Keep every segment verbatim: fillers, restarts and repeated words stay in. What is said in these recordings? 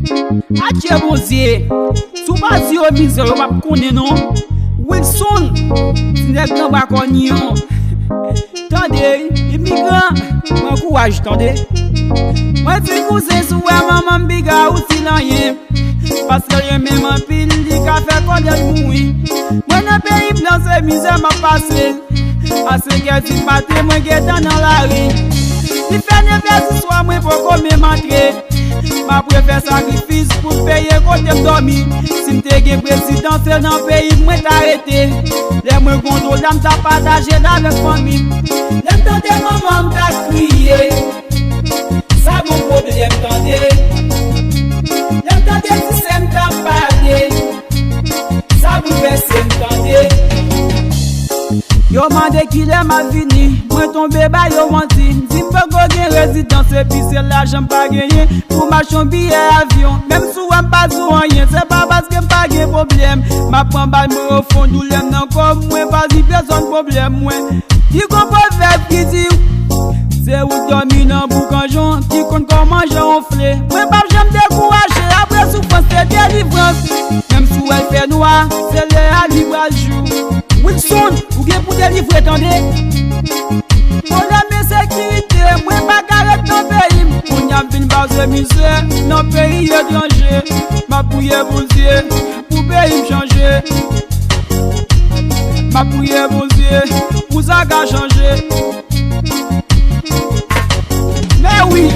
Adje Bondye, si w pa di yo mizè, yo p ap konnen non. Wilson, ti nèg nan bwa kònyon. Tande, imigran, pran kouraj, tande. Mwen di kouzen, si w wè manman m piga ou di l anyen. Paske l renmen m anpil, li ka fè kòlè l mouri. Mwen nan peyi blan, se mizè m ap pase. A senkè di maten, mwen gentan nan lari. Li fè nevè di swa, mwen poko menm antre. M ap refè sakrifis pou m peye kote m dòmi. Si m te gen prezidan, se nan peyi m mwen ta rete. Lè mwen gon dola, m ta pataje l avèk fanmi m. Lè m tande manman m t ap kriye, sa bon pwoblèm tande. Lè m tande ti sè m t ap pale, sa boulvèse m tande. Yo mande kilè m ap vini, mwen tonbe ba yo manti. M di m poko gen rezidans, epi se lajan m pa genyen pou m achte yon biyè avyon. Menm si w wè m pa di w anyen, se pa paske m pa gen pwoblèm. M ap pran bal mwen ofon doulè m nan kò m, mwen pa di pèsonn pwoblèm mwen. Li gon pwovèb ki di, se ou k dòmi nan boukanjon ki konn kòman jan wonfle. Mwen p ap janm dekouraje, apre soufrans se delivrans. Menm si w wè l fè nwa, se lè a li pral jou. Wilson, ou gen pou delivre, tande. Pwoblèm ensekirite, mwen pa ka ret nan peyi m. Kounye a m vin pase mizè nan peyi etranje. M ap priye Bondye pou peyi m chanje. M ap priye Bondye pou sa ka chanje. Men wi,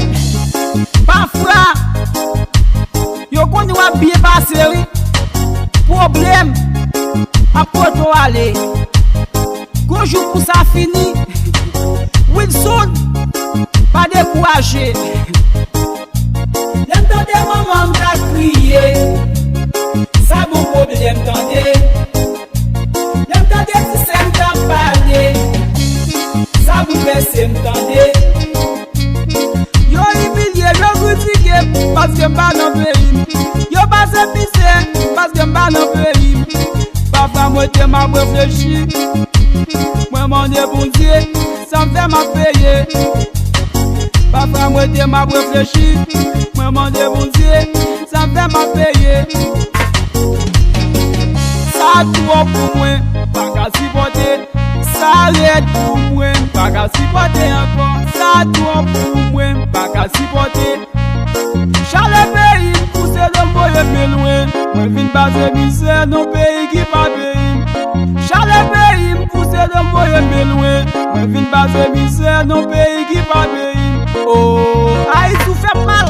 pafwa, yo konnen w ap byen pase, wi. Pwoblèm ap pote w ale. Gon jou pou sa fini. Wilson, pa dekouraje. Lè m tande manman m t ap kriye, sa bon pwoblèm tande. Lè m tande ti sè m t ap pale, sa boulvèse m tande. Yo imilye m, yo kritike m, paske m pa nan peyi m. Yo pase mizè, paske m pa nan peyi m. Pafwa m rete m ap reflechi, mwen mande Bondye, sa m fè m ap peye. Pafwa m rete m ap reflechi, mwen mande Bondye, sa m fè m ap peye. Sa twòp pou mwen, m pa ka sipòte. Sa rèd pou mwen, m pa ka sipòte ankò. Sa twòp pou mwen, m pa ka sipòte. Chalè peyi m pouse do m voye m byen lwen. Mwen vin pase mizè nan peyi ki pa peyi m. Chalè peyi m pouse do m voye m byen lwen. Mwen vin pase mizè nan peyi ki pa peyi m. Oh, Ayiti ou fè m mal.